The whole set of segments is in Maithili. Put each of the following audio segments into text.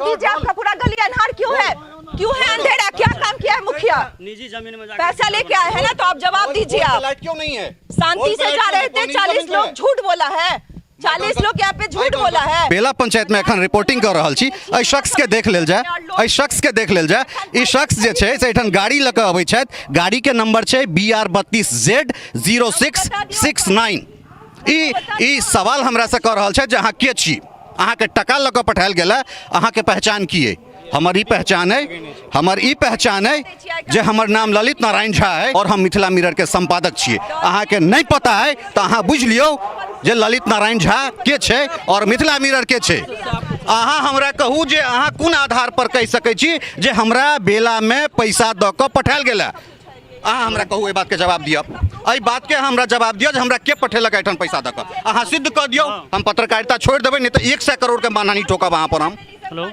दीजिए, आपका पूरा गली अन्हार क्यों है? क्यों है अंधेरा? क्या काम किया है मुखिया? निजी जमीन में जाके पैसा लेके आए हैं ना, तो आप जवाब दीजिए। आप लाइट क्यों नहीं है? शांति से जा रहे थे, 40 लोग झूठ बोला है, 40 लोग यहाँ पे झूठ बोला है। बेला पंचायत में एखन रिपोर्टिंग कर रहल छी। एहि शख्स के देख लेल जाय, एहि शख्स के देख लेल जाय। ई शख्स जे छै से एहिठाम गाड़ी लऽ कऽ अबै छथि। गाड़ी के नंबर छै बी आर 32 जेड 0669। ई ई सवाल हमरा से कऽ रहल छथि जे अहाँ के छी, अहाँके टका लऽ कऽ पठायल गेल है, अहाँके पहचान की अइ? हमर ई पहचान है, हमर ई पहचान है जे हमर नाम ललित नारायण झा है और हम मिथिला मिरर के संपादक छियै। अहाँके नहि पता है तऽ अहाँ बुझि लियौ जे ललित नारायण झा के छै और मिथिला मिरर के छै। अहाँ हमरा कहू जे अहाँ कोन आधार पर कहि सकै छी जे हमरा बेलामे पैसा दऽ कऽ पठायल गेल है? अहाँ हमरा कहू, एहि बातके जवाब दिअ, एहि बातके हमरा जवाब दिअ जे हमरा के पठेलक एहिठाम पैसा दऽ कऽ। अहाँ सिद्ध कऽ दियौ, हम पत्रकारिता छोड़ि देबै, नहि तऽ 100 करोड़ के मानहानि ठोकब अहाँ पर हम। हेलो।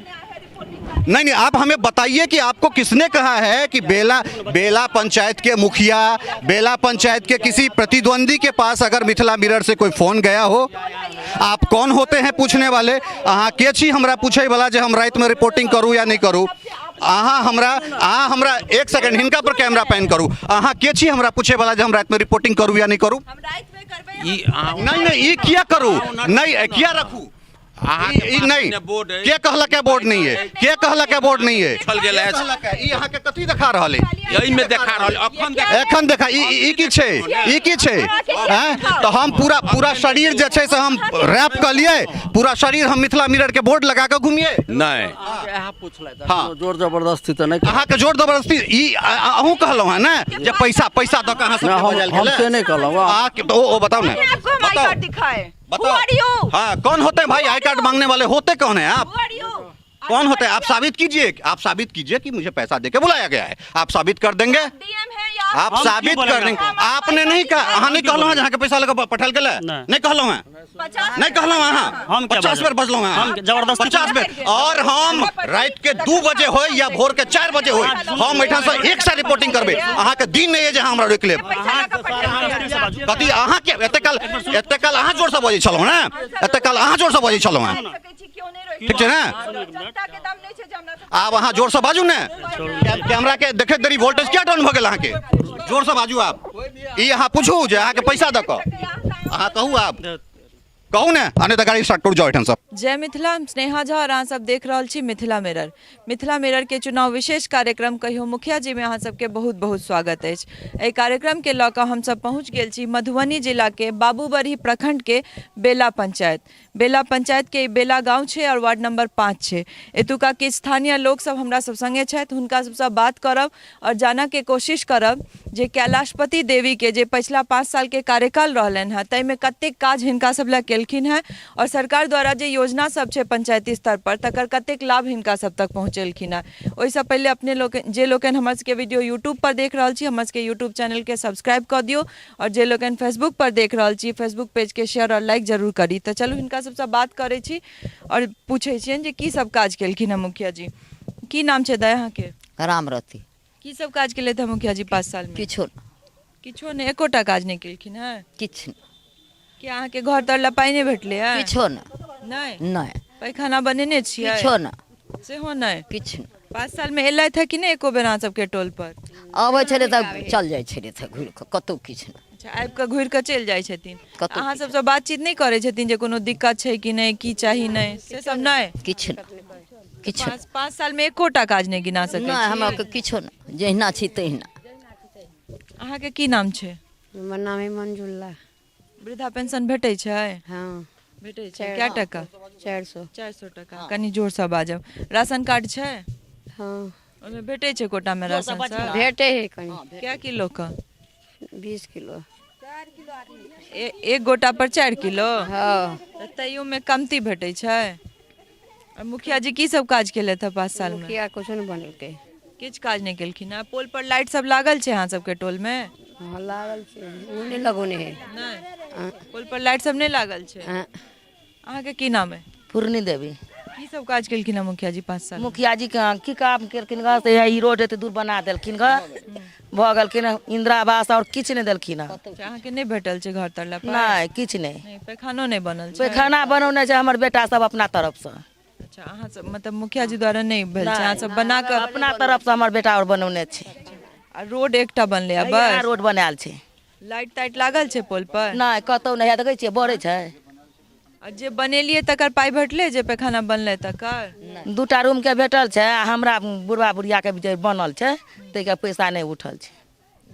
नहीं नहीं, आप हमें बताइए कि आपको किसने कहा है कि बेला बेला पंचायत के मुखिया, बेला पंचायत के किसी प्रतिद्वंदी के पास अगर मिथिला मिरर से कोई फोन गया हो? आप कौन होते हैं पूछने वाले? अहाँ के छी हमरा पूछे वाला जे हम रात में रिपोर्टिंग करूँ या नहीं करूँ? अहाँ हमरा एक सेकंड, हिनका पर कैमरा पैन करू। अहाँ के छी हमरा पूछे वाला जे हम रात में रिपोर्टिंग करूँ या नहीं करूँ? हम रात में करबै। ई अहाँ नहीं नहीं, ई किया करू? नहीं, किया रखू? अहाँके ई पास नहीं ने बोर्ड अइ। के कहलक है बोर्ड नहीं है? के कहलक है बोर्ड नहीं है? पूछल गेल के अछि। कहलक है? ई अहाँके कथी देखा रहल है? एहिमे देखा रहल अखन देखा। एखन देखा, ई ई- ई की छै? ई की छै? हैं, तऽ हम पूरा पूरा शरीर जे छै से हम रैप कऽ लियै, पूरा शरीर हम मिथिला मिरर के बोर्ड लगा कऽ घुमियै? नहि। पुछलथि। हाँ। जोर जबरदस्ती तऽ नहि। अहाँके जोर जबरदस्ती ई अहूँ कहलहुँ हेँ ने जे पैसा पैसा दऽ कऽ अहाँ सबके नहि, हम- बजायल हम गेल? से नहि कहलहुँ। अहाँके तऽ ओ बताउ ने। आपको हम आई बताउ। कार्ड दिखाए? Who बताओ। are you? हाँ, कौन होते हैं भाई I card मांगने वाले? होते कौन है आप? Who are you? कौन होते हैं आप? साबित कीजिए, आप साबित कीजिए कि मुझे पैसा देके बुलाया गया है। आप साबित कर देंगे? डीएम है या आप हम क्यों साबित कर बोलेंगे? देंगे। आपने नहीं कहा, अहाँ नहीं कहलहुँ हैं अहाँके पैसा लऽ पठायल गेल है? नहीं। नहीं कहलहुँ हैं? 50 नहीं कहलहुँ अहाँ? हम क्या 50 बजलहुँ? बेर बजलहुँ हैं। हम जबरदस्ती 50 बेर। और हम रात के 2 बजे होय या भोर के 4 बजे होय, हम एहिठाम से एक सा रिपोर्टिंग करबै। अहाँके दिन नहि अइ जे अहाँ हमरा रोकि लेब। पैसा लऽ कऽ पठायल गेल। कथी अहाँके एते काल अहाँ जोरसँ बजै छलहुँ ने? एते काल अहाँ जोरसँ बजै छलहुँ हेँ। सकै छी, क्यों नहि रोकि? ठीक छै ने? जनता के दम नहि छै जे हमरा सब आब अहाँ जोरसँ बाजू ने। कैमरा के देखैत देरी वोल्टेज किया डाउन भऽ गेल अहाँके? जोरसँ बाजू आब। ई अहाँ पूछू जे अहाँके पैसा दऽ कऽ, अहाँ कहू, आब कहू ने, आ नहि तऽ गाड़ी स्टार्ट करू, जाउ एहिठामसँ। जय मिथिला, हम स्नेहा झा और अहाँ सब देख रहल छी मिथिला मिरर। मिथिला मिरर के चुनाव विशेष कार्यक्रम कहियो मुखिया जी में अहाँ सबके बहुत बहुत स्वागत अछि। एहि कार्यक्रम के लऽ कऽ हम सब पहुँच गेल छी मधुबनी जिला के बाबूबरही प्रखंड के बेला पंचायत। बेला पंचायत के ई बेला गाँव छै और वार्ड नंबर 5 छै। एतुका के स्थानीय लोक सब हमरा सब संगे छथि, हुनका सबसँ बात करब और जानऽ के कोशिश करब जे कैलाशपति देवी के जे पछिला 5 साल के कार्यकाल रहलनि हेँ ताहिमे कतेक काज हिनका सब लए केलखिन हेँ और सरकार द्वारा जे योजना सब छै पंचायती स्तर पर तकर कतेक लाभ हिनका सब तक पहुँचेलखिन हेँ। ओहिसँ पहिले अपने लोकनि जे लोकनि हमर सबके वीडियो यूट्यूब पर देख रहल छी, हमर सबके यूट्यूब चैनलके सब्सक्राइब कऽ दियौ और जे लोकनि फेसबुक पर देख रहल छी, फेसबुक पेजके शेयर और लाइक जरूर करी। तऽ चलू हिनका सबसँ बात करै छी और पूछै छियनि जे की सब काज केलखिन हेँ मुखिया जी। की नाम छै दाइ अहाँके? रामरती। की सब काज केलथि हेँ मुखिया जी 5 साल में? किछो नहि। किछो नहि? एकोटा काज नहि केलखिन हेँ? किछु नहि। कि अहाँके घर तर लए पाइ नहि भेटलै हेँ? किछो नहि। नहि? नहि। पैखाना बनेने छियै? किछो नहि। सेहो नहि? किछु नहि। 5 साल में एलथि हेँ कि नहि एको बेर अहाँ सबके टोल पर? अबै छलै तऽ चल जाइ छलै तऽ घुरि कऽ, कतहु किछु नहि। अच्छा, आबि कऽ घुरि कऽ चलि जाइ छथिन? कतहु अहाँ किछु। सबसँ बातचीत नहि करै छथिन जे कोनो दिक्कत छै कि नहि, की चाही नहि, से सब नहि? किछु नहि, किछु नहि। 5 साल में एकोटा काज नहि गिना सकै नहि, छी? हमरा किछो नहि, जहिना छी तहिना। अहाँके की नाम छै? हमर नाम है मंजुला। वृद्धा पेंशन भेटै छै? हाँ। भेटै छै। कए टका? 400। 400 टका। कनि जोरसँ बाजब। राशन कार्ड छै? हाँ। ओहिमे भेटै छै कोटामे राशन सब? भेटै है कनि। कए किलो के? 20 किलो। एक गोटा पर 4 किलो? हाँ। तऽ तैयोमे कमती भेटै छै। और मुखिया जी की सब काज केलथि हँ 5 साल में? मुखिया कुछो नहि बनेलकै। किछु काज नहि केलखिन हँ। पोल पर लाइट सब लागल छै अहाँ सबके टोल में? हाँ, लागल छै, ओ नहि लगौने है। नहि? हाँ। पोल पर लाइट सब नहि लागल छै? हाँ। अहाँके की नाम है? पूर्णी देवी। की सब काज केलखिन हँ मुखिया जी 5 साल में? मुखिया जी के की काम केलखिन ग, से ई रोड एते दूर बना देलखिन ग, भऽ गेलखिन इंदिरा आवास और किछु नहि देलखिन हँ। अच्छा, अहाँके नहि भेटल छै घर तर लए पाइ? नहि, किछु नहि। नहि, पैखानो नहि बनल छै? पैखाना बनौने छै हमर बेटा सब अपना तरफसँ। अच्छा। अच्छा, अहाँ सब मतलब मुखिया जी द्वारा नहि भेल छै, अहाँ सब बना कऽ? अपना तरफसँ हमर बेटा आओर बनौने छै। आ रोड एकटा बनलै आ इएह बस रोड बनायल छै। लाइट ताइट लागल छै पोल पर? नहि, कतहु नहि। देखै छियै, बरै छै। आ जे बनेलियै तकर पाइ भेटलै? जे पैखाना बनलै तकर? 2टा रूमके भेटल छै आ हमरा बुढ़बा बुढ़ियाके जे बनल छै ताहिके पैसा नहि उठल छै।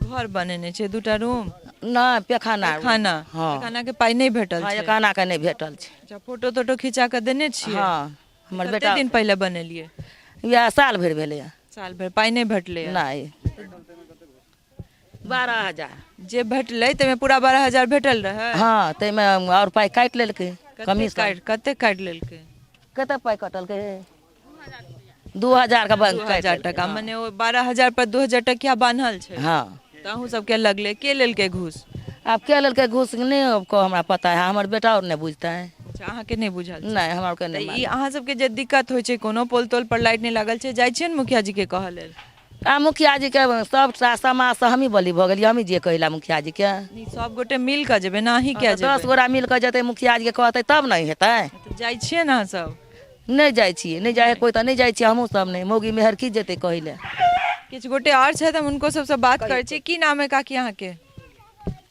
घर बनेने छै 2टा रूम? नहि, पैखाना। खाना? हँ। खाना के पाइ नहि भेटल हँ छै? खानाके नहि भेटल छै। अच्छा, फोटो तोटो खिंचा कऽ देने छियै? हँ, हमर कते बेटा। दिन पहिले बनेलियै? इएह साल भरि भेलैए। साल भरि, पाइ नहि भेटलै? नहि, 12,000 जे भेटलै ताहिमे पूरा 12,000 भेटल रहै? हँ, ताहिमे आओर पाइ काटि लेलकै। कते कमीशन। काटि, कते काटि लेलकै? कते पाइ कटलकै? 2,000 के बंद 2,000 टका। मने ओ 12,000 पर 2,000 टकिया बान्हल छै? हँ। तऽ अहूँ सबके लगलै। के लेलकै घूस? आब के लेलकै घूस नहि को हमरा पता है, हमर बेटा आओर नहि बुझतै। अच्छा, अहाँके नहि बुझल छै? नहि, हमरा आरके तऽ नहि। ई अहाँ सबके जे दिक्कत होइ छै, कोनो पोल तोल पर लाइट नहि लागल छै, जाइ छियै ने मुखिया जी के कहऽ लेल? आ मुखिया जी के सबटा समाजसँ हमही बलि भऽ गेलियै, हमही जे कहै लए मुखिया जी के। नहि, सब गोटे मिल कऽ जेबै ने, अहीं किया 10 जेबै? गोरा मिल कऽ जेतै, मुखिया जी के कहतै तब ने हेतै। तऽ जाइ छियै ने अहाँ सब? नहि जाइ छियै, नहि जाइ कोइ तऽ नहि जाइ छियै, हमहूँ सब नहि। मौगी मेहर की जेतै कहै लए? किछु गोटे आओर छथि, हम हुनको सबसँ बात करै छी। की नाम है काकी अहाँके?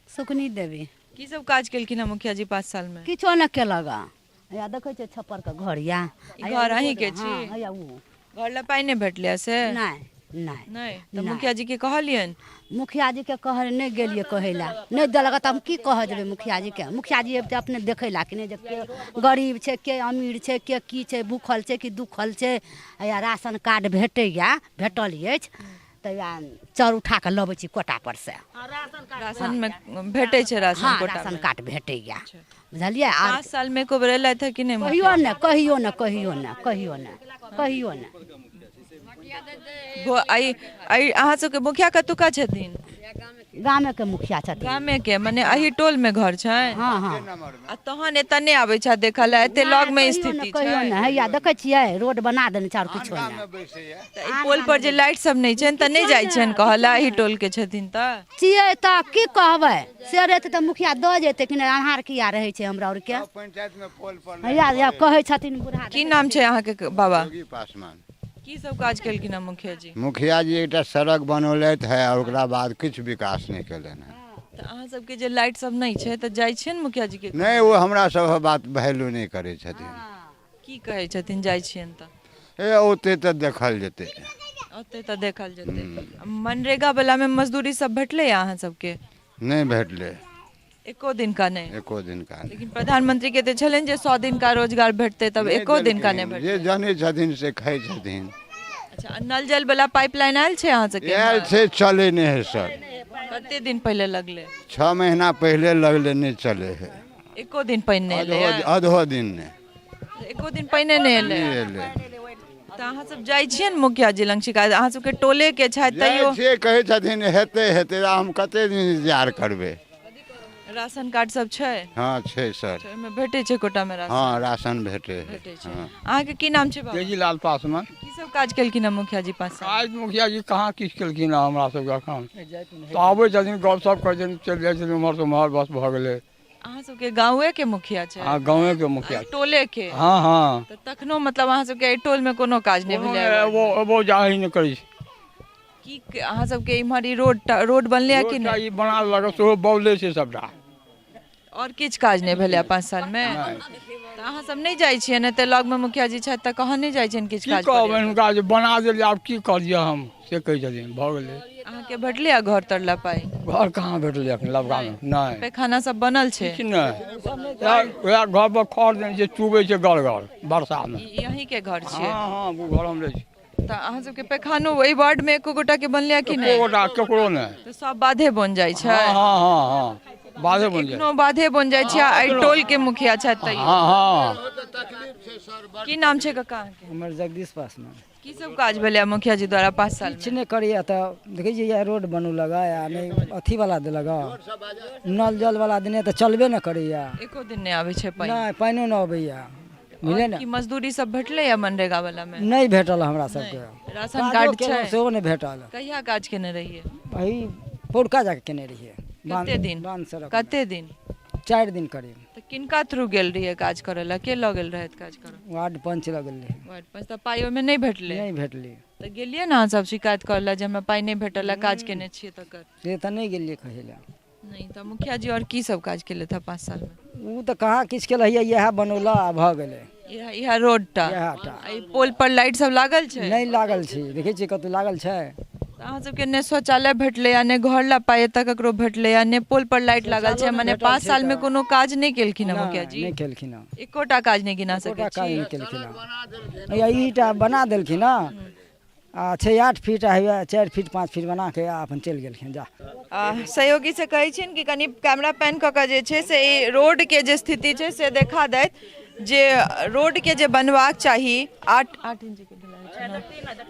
सुखनी देवी। की सब काज केलखिन हँ मुखिया जी 5 साल मे? किछो नहि केलक। हैया देखै छियै छप्पर के घर या। ई घर अहींके छी? हँ, हैया ओ घर लए पाइ नहि भेटलै से? नहि नहि। नहि तऽ नहि। मुखिया जी के कहलियनि? मुखिया जी के कहै नहि गेलियै, कहै लए नहि देलक तऽ हम की कहऽ जेबै मुखिया जी के? मुखिया जी अबितै अपने देखै लए कि नहि जे के गरीब छै, के अमीर छै, के की छै, भूखल छै कि दुखल छै। हैया राशन कार्ड भेटैया, भेटल अछि तऽ वएह चाउर उठा कऽ लबै छी कोटा पर से। राशन मे भेटै छै राशन? हँ, कोटा राशन मे कार्ड भेटैया, बुझलियै? आर 5 साल मे एको बेर एलथि है कि नहि कहियो मुखिया? नहि, कहियो नहि, कहियो नहि, कहियो नहि, कहियो नहि। आइ आइ अहाँ सबके मुखिया कतुका छथिन? गामेके मुखिया छथिन। गामे के, मने एही टोल में घर छै? हँ हँ। आ तहन एतऽ नहि आबै छथि देखऽ लए? एते लग मे कहियो स्थिति नहि, कहियो छै नहि। हैया देखै छियै रोड बना देने छै, आओर किछो नहि। तऽ ई पोल पर जे लाइट सब नहि छनि तऽ नहि जाइ छनि कहऽ लए? एही टोल के छथिन तऽ? छियै तऽ की कहबै, से रहतै तऽ मुखिया दऽ जेतै कि नहि? अन्हार किया रहै छै हमरा आरके? हैया हैया कहै छथिन बूढ़ा। की नाम छै अहाँके बाबा? योगी पासवान। की सब काज केलखिन हँ मुखिया जी? मुखिया जी एकटा सड़क बनौलथि है और ओकरा बाद किछु विकास नहि केलनि हेँ। तऽ अहाँ सबके जे लाइट सब नहि छै तऽ जाइ छियनि मुखिया जी के? नहि, ओ हमरा सभक बात वैल्यू नहि करै छथिन। की कहै छथिन जाइ छियनि तऽ? हे, औतै तऽ देखल जेतै। ओते तऽ देखल जेतै। मनरेगा वाला मे मजदूरी सब भेटलै अहाँ सबके? नहि भेटलै। एको दिन का नहि? एको दिन का नहि। लेकिन प्रधानमंत्री के तऽ छलनि जे 100 दिन का रोजगार भेटतै, तब एको दिन का नहि भेटलै? जे भेटलै? जनै छथिन से खाइ छथिन। अच्छा, आ नल जल वाला पाइपलाइन आयल छै अहाँ सबके? आयल छै, चलै नहि है सर। कते दिन पहिले लगलै? 6 महीना पहिले लगलै, नहि चलै है। एको दिन पानि नहि एलै? अधो दिन नहि। एको दिन पानि नहि एलै? नहि एलै। तऽ अहाँ सब जाइ छियै ने मुखिया जी लग शिकायत? अहाँ सबके टोले के छथि। जाइ तैयो छियै, कहै छथिन हेतै हेतै। हम कते दिन इन्तजार करबै? राशन कार्ड सब छै? हँ, छै सर। ओहिमे भेटै छै कोटा मे राशन? हँ, राशन भेटै है। भेटै छै। हँ। अहाँके की नाम छै बाबा? तेजीलाल पासवान। की सब काज केलखिन हँ मुखिया जी 5 साल? आज मुखिया जी कहाँ किछु केलखिन हँ हमरा सबके एखन तऽ? आबै छथिन, गपशप करै छथिन, चलि जाइ छथिन उम्हर से उम्हर, बस भऽ गेलै। अहाँ सबके गाँवे के मुखिया छै? हँ, गाँवेके मुखिया। टोले के? हँ हँ। तऽ तखनो मतलब अहाँ सबके एहि टोल मे कोनो काज नहि कोनो भेलै? नहि, एबो जाही नहि करै छै। की अहाँ सबके इम्हर ई रोड रोड बनलै कि रोडटा नहि? ई बना लेलक, सेहो बौले छै सबटा। आओर किछु काज नहि भेलै 5 साल मे? तऽ अहाँ सब नहि जाइ छियै ने? तऽ लग मे मुखिया जी छथि तऽ कहाँ नहि जाइ छियनि किछु की काज कहबनि पड़ै? हुनका जे बना देलियै, आब की करियै हम? से कहै छथिन भऽ गेलै। अहाँके भेटलै आ घर तरला पाइ? घर कहाँ भेटलै एखन लबकामे, नहि। पैखाना सब बनल छै? किछु नहि, उएह घर पर खर देने छै, चुबै छै गड़ गड़ बरसामे। ई अहीं के घर छियै? हँ हँ, ओ घर हमरे छै। तऽ अहाँ सबके पैखानो एहि वार्ड मे एको गोटा के बनलै कि एको नहि? गोटा केकरो नहि। तऽ सब बाधे बन जाइ छै? हँ हँ हँ हँ, बाधे बन जाइ। एखनो बाधे बन जाइ छै आ एहि टोल के मुखिया छथि तैयो? हँ हँ। की नाम छै कक्का अहाँके? हमर जगदीश पासवान। की सब काज भेलै मुखिया जी द्वारा 5 साल किछु मे? नहि करैया। तऽ देखै छियै इएह रोड बनौलक आ नहि अथीवला देलक, नल जल वाला देने तऽ चलबे नहि करैया। एको दिन नहि आबै छै पानि? नहि, पानिओ नहि अबैया, बुझलियै आओर ने। की मजदूरी सब भेटलै या मनरेगा वाला मे? नहि भेटल हमरा सबके। राशन काजो कार्ड केलहुँ, छै? सेहो नहि भेटल। कहिया काज केने रहियै? वही पौरका जाके केने रहियै। कते दिन? बान्ह सड़क। कते दिन? 4 दिन करीब। तऽ किनका थ्रू गेल रहियै काज करऽ लए, के लऽ गेल रहथि काज करऽ? वार्ड पंच लऽ गेल रहै। वार्ड पंच, तऽ पाइ ओहिमे नहि भेटलै? नहि भेटलै। तऽ गेलियै ने अहाँ सब शिकायत करऽ लए जे हमरा पाइ नहि भेटल है, काज केने छियै तकर? से तऽ नहि गेलियै कहै लए। नहि तऽ मुखिया जी आओर की सब काज केलथि हँ 5 सालमे? ओ तऽ कहाँ किछु केलक, इएह बनौला आ भऽ गेलै। इएह रोड टा? इएह टा। एहि पोल पर लाइट सब लागल छै? नहि लागल छै, देखै छियै कतहु लागल छै? तऽ अहाँ सबके ने शौचालय भेटलै आ ने घर ला पाइ एतऽ ककरो भेटलै आ ने पोल पर लाइट लागल छै, मने 5 सालमे कोनो काज नहि केलखिन हँ मुखिया जी? नहि केलखिन हँ। एकोटा काज नहि गिना सकै छी? काज नहि केलखिन हँ। ई टा बना देलखिन हँ आ छै 8 फीट आ हैया 4 फीट 5 फीट बना के आ अपन चलि गेलखिन जा। सहयोगी से कहै छियनि कि कनि कैमरा पैन कऽ कऽ जे छै से ई रोडके जे स्थिति छै से देखा दैत, जे रोडके जे बनबाक चाही 8 इंचीके ढलाई छै ने,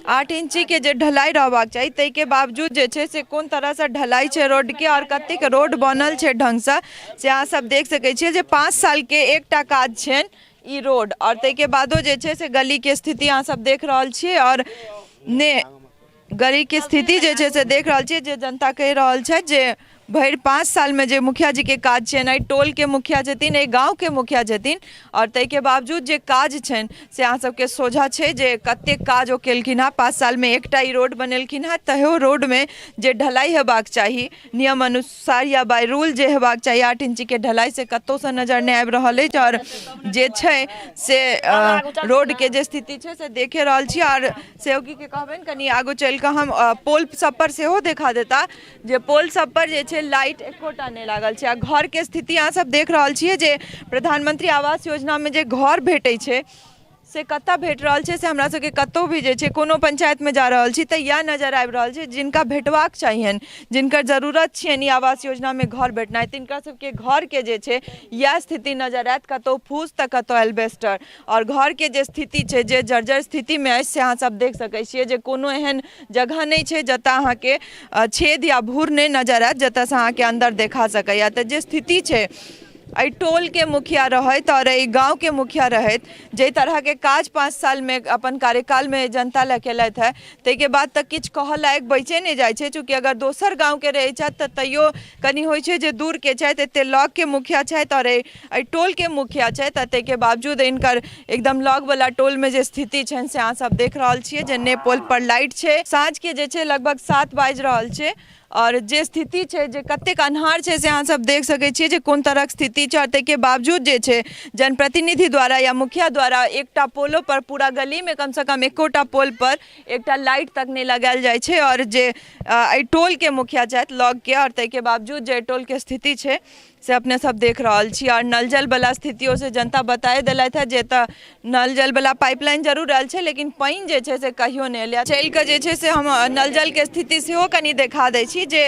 8 इंचीके जे ढलाई रहबाक चाही, ताहिके बावजूद जे छै से कोन तरहसँ ढलाई छै रोडके आओर कतेक रोड बनल छै ढङ्गसँ, से अहाँ सब देख सकै छियै जे 5 सालके एकटा काज छनि ई रोड, आओर ताहिके बादो जे छै से गलीके स्थिति अहाँ सब देख रहल छियै, आओर ने गलीके स्थिति जे छै से देख रहल छियै जे जनता कहि रहल छथि जे भरि 5 सालमे जे मुखिया जीके काज छनि, एहि टोलके मुखिया छथिन, एहि गाँवके मुखिया छथिन, आओर ताहिके बावजूद जे काज छनि से अहाँ सबके सोझा छै जे कतेक काज ओ केलखिन हँ। 5 सालमे एकटा ई रोड बनेलखिन हँ, तहियो रोडमे जे ढलाई हेबाक चाही नियम अनुसार या बाय रूल जे हेबाक चाही 8 इंचीके ढलाई, से कतहुसँ नजर नहि आबि रहल अछि। आओर जे छै से रोडके जे स्थिति छै से देखे रहल छी। आओर सहयोगीके कहबनि कनि आगू चलि कऽ हम पोल सब पर सेहो देखा देता जे पोल सब पर जे छै लाइट एकोटा नहि लागल छै। आ घरके स्थिति अहाँ सब देख रहल छियै जे प्रधानमंत्री आवास योजनामे जे घर भेटै छै से कतऽ भेट रहल छै, से हमरा सबके कतहु भी जे छै कोनो पंचायतमे जा रहल छी तऽ इएह नजर आबि रहल छै। जिनका भेटबाक चाहियनि, जिनकर जरूरत छियनि ई आवास योजनामे घर भेटनाइ, तिनका सबके घरके जे छै इएह स्थिति नजर आयत, कतहु फूस तऽ कतहु एल्बेस्टर। आओर घरके जे स्थिति छै, जे जर्जर स्थितिमे अछि, से अहाँ सब देख सकै छियै जे कोनो एहन जगह नहि छै जतऽ अहाँके छेद या भूर नहि नजर आयत, जतऽसँ अहाँके अन्दर देखा सकैए। तऽ जे स्थिति छै एहि टोलके मुखिया रहैत आओर एहि गाँवके मुखिया रहैत जाहि तरहके काज 5 सालमे अपन कार्यकालमे जनता लए केलथि हँ, ताहिके बाद तऽ किछु कहऽ लायक बचिए नहि जाइ छै। चूँकि अगर दोसर गाँवके रहै छथि तऽ तैयो कनि होइ छै जे दूरके छथि, एते लगके मुखिया छथि आओर एहि टोलके मुखिया छथि, आ ताहिके बावजूद हिनकर एकदम लगवला टोलमे जे स्थिति छनि से अहाँ सब देख रहल छियै जे ने पोल पर लाइट छै। साँझके जे छै लगभग 7 बाजि रहल छै आओर जे स्थिति छै, जे कतेक अन्हार छै से अहाँ सब देख सकै छियै जे कोन तरहक स्थिति छै। आओर ताहिके बावजूद जे छै जनप्रतिनिधि द्वारा या मुखिया द्वारा एकटा पोलो पर पूरा गलीमे कमसँ कम एकोटा पोल पर एकटा लाइट तक नहि लगायल जाइ छै। आओर जे एहि टोलके मुखिया छथि लगके, आओर ताहिके बावजूद जे एहि टोलके स्थिति छै से अपने सब देख रहल छी। आओर नल जलवला स्थितियो से जनता बताए देलथि हँ जे एतऽ नल जलवला पाइपलाइन जरूर आयल छै, लेकिन पानि जे छै से कहियो नहि एलै। चलि कऽ जे छै से हम नल जलके स्थिति सेहो कनि देखा दै छी जे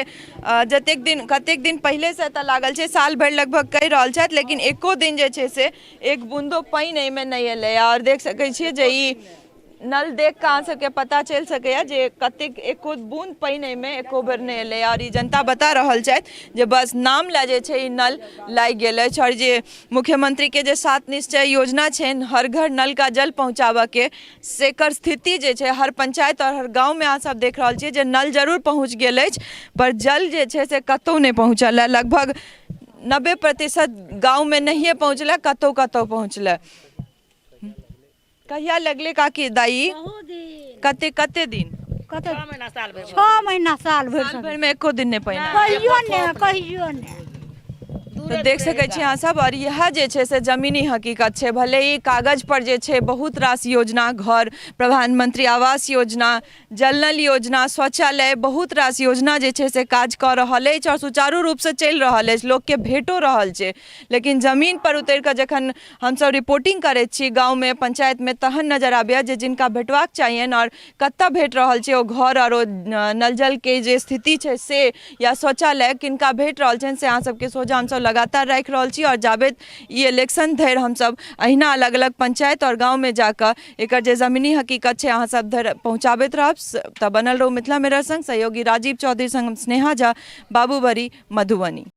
जतेक दिन कतेक दिन पहिलेसँ एतऽ लागल छै, साल भरि लगभग कहि रहल छथि, लेकिन एको दिन जे छै से एक बून्दो पानि एहिमे नहि एलै। आओर देख सकै छियै जे ई नल देख कऽ अहाँ सबके पता चलि सकैए जे कतेक एको बून्द पानि एहिमे एको बेर नहि एलै। आओर ई जनता बता रहल छथि जे बस नाम लए जे छै ई नल लागि गेल अछि। आओर जे मुख्यमंत्रीके जे 7 निश्चय योजना छनि हर घर नल का जल पहुँचाबऽके, सेकर स्थिति जे छै हर पंचायत आओर हर गाँवमे अहाँ सब देख रहल छियै जे नल जरूर पहुँच गेल अछि, पर जल जे छै से कतहु नहि पहुँचल हँ। लगभग 90% गाँवमे नहिए पहुँचलै, कतहु कतहु पहुँचलै। कहिया लगले काकी दाई? कते कते दिन? कते 6 महीना साल भरि। 6 महीना साल भरि। साल भरि में एको दिन नहि पानि आयल। कहियो ने, कहियो ने। तऽ देख सकै छी अहाँ सब। आओर इएह जे छै से जमीनी हकीकत छै। भले ही कागज पर जे छै बहुत रास योजना, घर, प्रधानमंत्री आवास योजना, जल नल योजना, शौचालय, बहुत रास योजना जे छै से काज कऽ रहल अछि आओर सुचारू रूपसँ चलि रहल अछि, लोकके भेटो रहल छै। लेकिन जमीन पर उतरि कऽ जखन हमसब रिपोर्टिंग करैत छी गाँवमे, पंचायतमे, तहन नजर आबैए जे जिनका भेटबाक चाहियनि आओर कतऽ भेट रहल छै ओ घर आओर ओ नल जलके जे स्थिति छै से या शौचालय किनका भेट रहल छनि, से अहाँ सबके सोझा हमसब लगातार राखि रहल छी। आओर जाबेत ई इलेक्शन धरि हमसब अहिना अलग अलग पंचायत आओर गाँवमे जाकऽ एकर जे जमीनी हकीकत छै अहाँ सब धरि पहुँचाबैत रहब। तऽ बनल रहू मिथिला मिरर संग। सहयोगी राजीव चौधरी संग हम स्नेहा झा, बाबूबरी, मधुबनी।